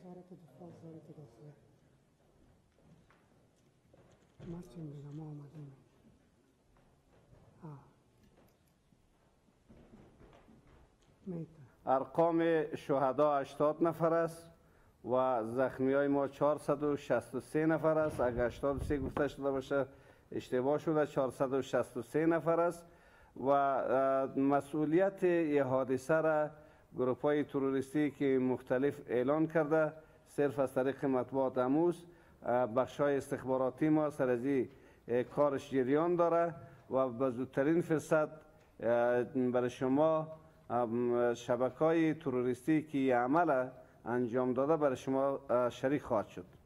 وزارت دفاع، وزارت داخله. مرچیم دیگه ما آمدیم. ارقام شهدا 80 نفر است و زخمی های ما 463 نفر است. اگر 83 گفته شده باشه اشتباه شده، 463 نفر است و مسئولیت این حادثه را گروپ های تروریستی که مختلف اعلان کرده صرف از طریق مطبوعات اموز، بخش های استخباراتی ما سر از کارش جریان داره و به زودترین فرصت برای شما شبکه های تروریستی که عمل انجام داده برای شما شریک خواهد شد.